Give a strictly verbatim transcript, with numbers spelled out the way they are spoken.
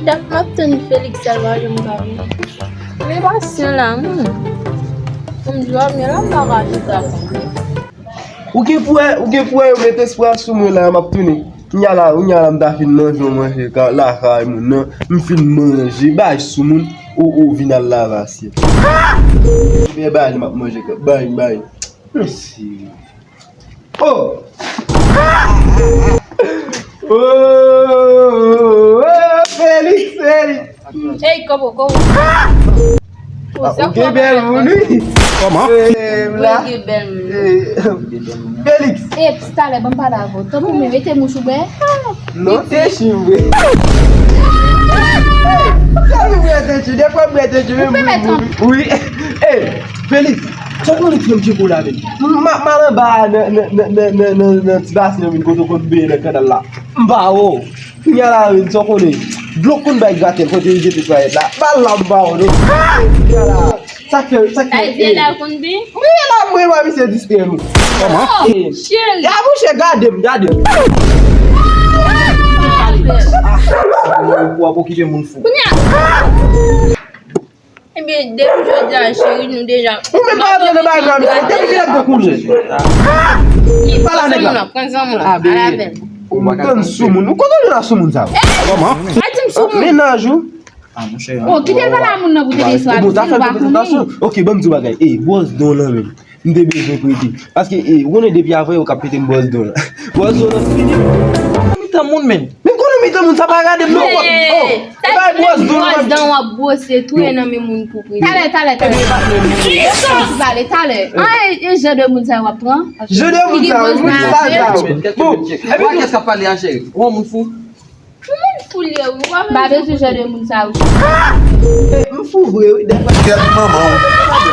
Dat m ap tann Felix Salvador m ka vini. Men pasyan la, hmm. Pou m di w, men la m pa ka chita. Ou gen pou wè, ou gen pou wè yo met espwa sou mwen la, m ap tounen. Kounya la, kounya la, m ta fin manje yon manje ka- lakay moun nan, m fin manje, bay sou moun, ou, ou vin al lave asyèt. Ebyen, bay li, m ap manje, bay, bay. Mèsi. Oh! Oh, oh, oh, Felix, Felix. Ey, kobo, kobo. Ah, ou gen bèl moun, wi. Kòman? Eh, la. Ou gen bèl moun. Eh, Felix. Eh, ps, talè, ban m pale avè w. Tanpri, men mete mouch ou bwè. Non, te chi, wi. Sa vin bwè te chi, defwa bwè te chi, men moun, moun. Wi. Eh, Felix, sa w konnen frè m Djeko la, men? M, m, m al anba nan, nan, nan ti basen an, men kote w konn benyen nan kanal la. M pa wè w. Kounya la, men, sa w konnen. Dlo konn bay gratèl, kote yo jete twalèt la. Bal la, m pa wè w, non. Kounya la. Sa k fè, sa k fè. Sa di la konn bi? Wi, la, mwen, mwen, misye distrè nou. Kòman? Oh, cheri. Ya, mouche, gade m, gade m. W ap okipe moun fou. Kounya. Ebyen, depi jodi a, cheri, nou deja. Ou menm pa antre nan bagay la, mesye. Depi kilè w te konnen? Pale a nèg la. Pran zanmi w la, pran zanmi w la. Pale avè l. Ou tann sou moun. Ou konn la sou moun sa. Kòman? Pa di m sou moun. Mennaj ou. Ah, monchè. Oh, kite l pale a moun nan pou te deswa. Bon, zafè nou pa konnen. Ok, ban m di w bagay. Ey, bwòs don lan menm. M te bezwen prete. Paske, e, ou konnen depi avan yo k ap pete m bwòs don. Bwòs don nan fini. Mitan moun, men. Men konnen mitan moun, sa pa gade m non. Oh, e bay bwòs don. Bwòs don w ap bwose, touye nan men moun pou prete. Talè, talè, talè. Kisa? Ti pale, talè. Ah, e, e jan de moun sa yo w ap pran? Jan de moun sa yo, moun sa yo. Bon, epi kès k ap pale a, cheri? Ou moun fou? Pou moun fou l ye, wi. W ap pa bezwen jan de moun sa yo. M fou vre, wi. Dèfwa. Kèt manman w.